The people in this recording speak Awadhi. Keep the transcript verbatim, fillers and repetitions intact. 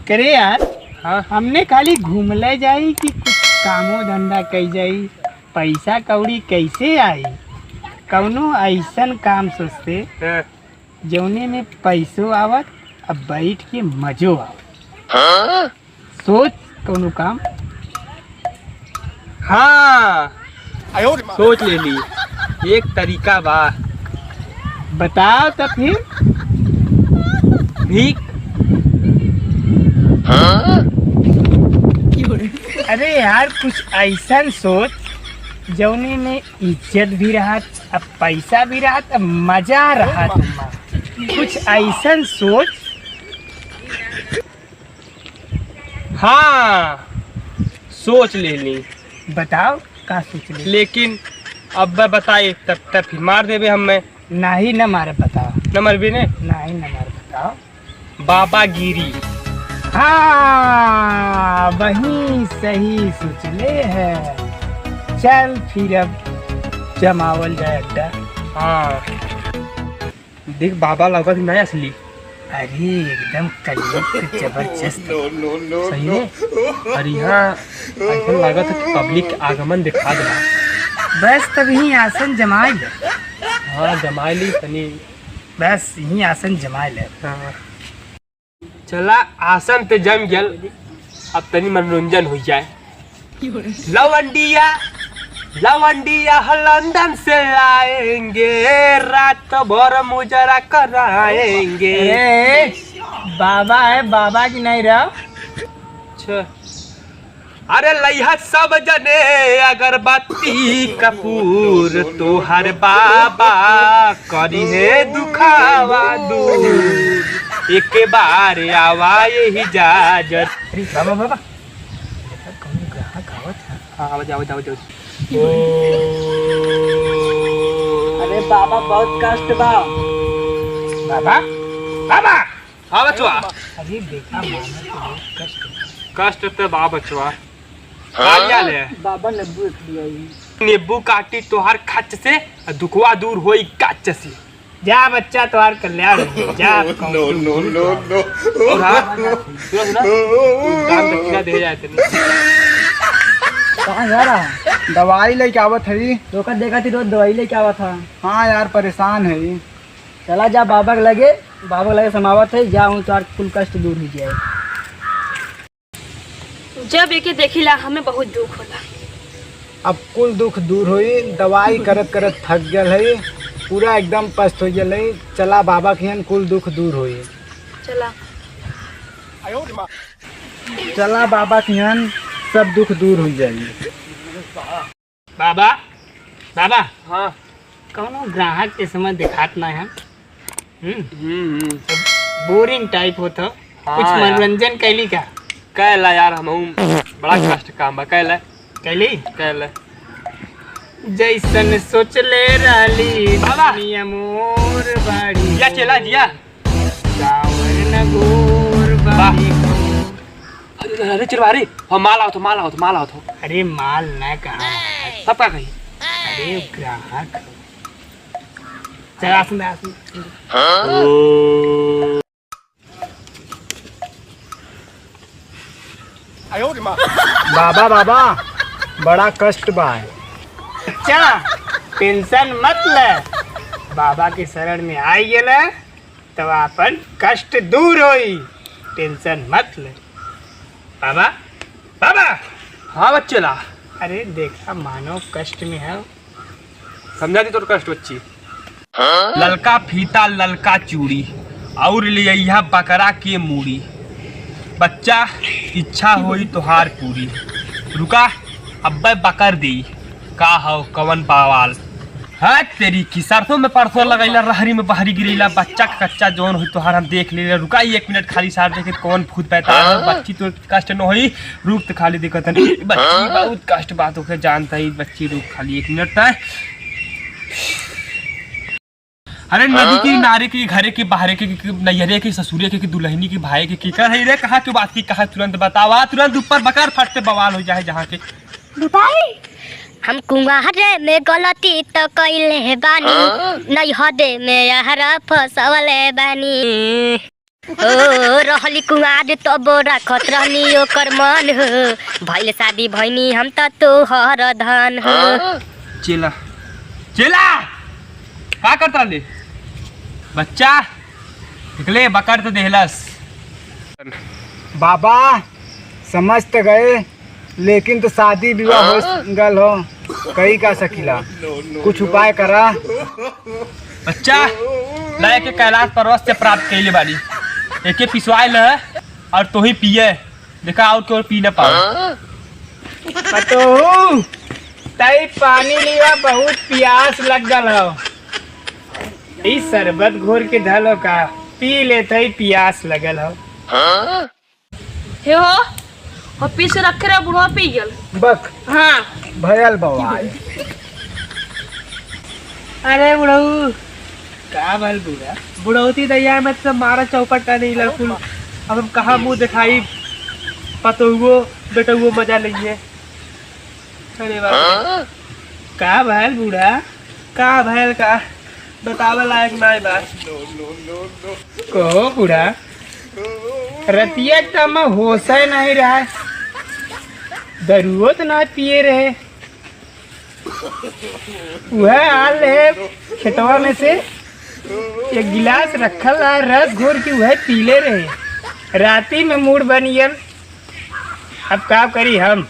करे यार, हाँ। हमने खाली घूमले जाई कि कुछ कामो धंधा कई जाई, पैसा कौड़ी कैसे आई? कौनो ऐसन काम सोचते, हाँ। जौने में पैसो आवत, अब बैठ के मजो आवत। हाँ? सोच कौनो काम। हाँ, सोच लेली, एक तरीका बा। बताओ त फिर। भीख। अरे यार, कुछ ऐसन सोच जौने में इज्जत भी रहत, अब पैसा भी रहत, अब मजा रहत। कुछ ऐसन सोच। हाँ, सोच लेली। बताओ, का सोच ले? लेकिन अब बताए तब, तब फिर मार देबे हमें। नाही, न मारे, बताओ। न मरबे ने? नाही, न मारे, बताओ। बाबागिरी। हाँ, वही सही सोच ले है। चल फिर अब जमावल जाए अड्डा। हाँ। देख बाबा, लागत ही ना असली। अरे एकदम कलयुग के जबरदस्त। No, no, no, सही में? No। और यहाँ ऐसा लागत है कि पब्लिक के आगमन दिखा दे। बस तब यहीं आसन जमाए ले। हाँ, जमाए ली तनी। बस यहीं आसन जमाए ले। हाँ। चला, आसन ते जम गल, अब तनी मनोरंजन हो जाए। लवंडिया, लवंडिया हो लंदन से लाएंगे, रात भर मुजरा कराएंगे। अरे, बाबा है, बाबा की नहीं रहा। अच्छा। अरे लइहा सब जने अगरबत्ती कपूर, तोहर बाबा करिहे दुखावा दूर। एक बार आवा यही जाजर। अरे बाबा, बाबा, देखा कौनो ग्राहक आवत है। हाँ, आवा जा, आवा जा, आवा जा। अरे बाबा, बहुत कष्ट बा। बाबा, बाबा। हाँ बचवा। अरे बेटा, मानो तो बहुत कष्ट है। कष्ट तो बा बचवा। हाँ? का ले? बाबा नींबू एक दिया ही। नींबू काटी तोहार खच्च से, आ दुखवा दूर होई गच्च से। जा बच्चा, तोहार कल्याण हो, जा। No, no, no, no। और हाँ, सुना, सुना, कुछ दान दक्षिणा दे जाए तनी। कहाँ जा रहा है? दवाई लेके आवत हई। तो ओकर देखा थी रोज दवाई लेके आवत था। हाँ यार, परेशान है। चला जा बाबा के लगे, बाबा के लगे समावत है, जा हूँ तोहार कुल कष्ट दूर हो जाए। जब एके देखिला, हमें बहुत दुख होला। अब कुल दुख दूर होई, दवाई करत करत थक गल है, पूरा एकदम पस्त हो गल है। चला बाबा के यहाँ, कुल दुख दूर होई। चला। चला बाबा के यहाँ, सब दुख दूर हो जाई। बाबा, बाबा। हाँ। कौनो ग्राहक के समय दिखात ना है। हम्म। हम्म, हम्म। Boring type होत हो। हाँ कुछ यार। मनोरंजन कैली का? कैला यार, हमहू बड़ा कष्ट काम बा, कैला। कैली? कैला। जैसन सोचले रहली बाबा। दुनिया मोर बाड़ी। या चला जिया। सावर न गोर वाह। बाड़ी को। अरे, अरे, चिरवारी, हाँ, माल आवत हो, माल आवत हो, माल आवत हो। अरे, माल ना कहा। तब का कही? अरे, ग्राहक। चल, आसन दे, आसन दे। बाबा, बाबा, बड़ा कष्ट बा। अच्छा, tension मत ले, बाबा के शरण में आई गेले, तब आपन कष्ट दूर होई, tension मत ले। बाबा, बाबा। हाँ बच्चे ला। अरे देखा, मानव कष्ट में है। समझा दी तोर कष्ट बच्ची। ललका फीता, ललका चूड़ी, और ले अइहा बकरा के मूड़ी। बच्चा, इच्छा होई तोहार पूरी। रुका, अब्बे बकर देई। का हौ, कवन बवाल? हट तेरी की, सरसों में परसों लगैला, रहरी में बहरी गिरैला, बच्चा के कच्चा जौन होई तोहार हम देख लेला। रुका एक मिनट, खाली सार देखे कौन भूत बैताल है। बच्ची तो कष्ट न होई, रुक त खाली देखत हन। बच्ची बहुत कष्ट बात होके जानता है, बच्ची रुक खाली एक मिनट तय। अरे नदी के किनारे के, घरे के, बाहरे के, के, नैहरे के, ससुरे के, के दुल्हनी के, भाई के, केकर है रे? कहाँ के बात की, कहाँ तुरंत बतावा, तुरंत ऊपर बकार फटते बवाल हो जाए जहाँ के। बताई? हम कुंवारे में गलती त कइले बानी, हाँ? नैहरे में यार फसवले बानी। ओ, रहली कुंवार तब राखत रहनी ओकर मन हो, भइल शादी भइनी हम त तोहर धन हो। चेला, चेला, का करत रहले? बच्चा, निकले, बकर त देहलस। बाबा, समझ त गए, लेकिन तो शादी विवाह हो गल हो, कई का सकीला, कुछ उपाय करा। बच्चा, लाए के कैलाश पर्वत से प्राप्त कैले बाड़ी, एके पिसवाए ल और तोही पिए, देखा और केहू पी न पावे। पतोहू, तई पानी लिया, बहुत पियास लग गल हो। ई शरबत घोर के धलो का, पी लेत हई, पियास लगल हो। हे हो, और पीछे रखे रहे, बुढ़वा पी गल। बक। हाँ। भयल बवाल। अरे बुढ़ऊ, का भल बूढ़ा? बुढ़ौती दैया में तो मारा चौपट का नहीं लड़कुल। अब हम कहाँ मुँह दिखाई? पतोहुओ, बेटौओ मजा लेइए। अरे बाप रे। का भल बूढ़ा? का भल का? बतावे लायक नाई बा। कहो बूढ़ा, रतिया त हम होशे नहीं रहा, दरुओ त ना पिए रहे। वह आल रहे खेतवा में से, एक गिलास रखल रहा, रस घोर के वह पीले रहे। राती में मूड बन गयल। अब का करी हम?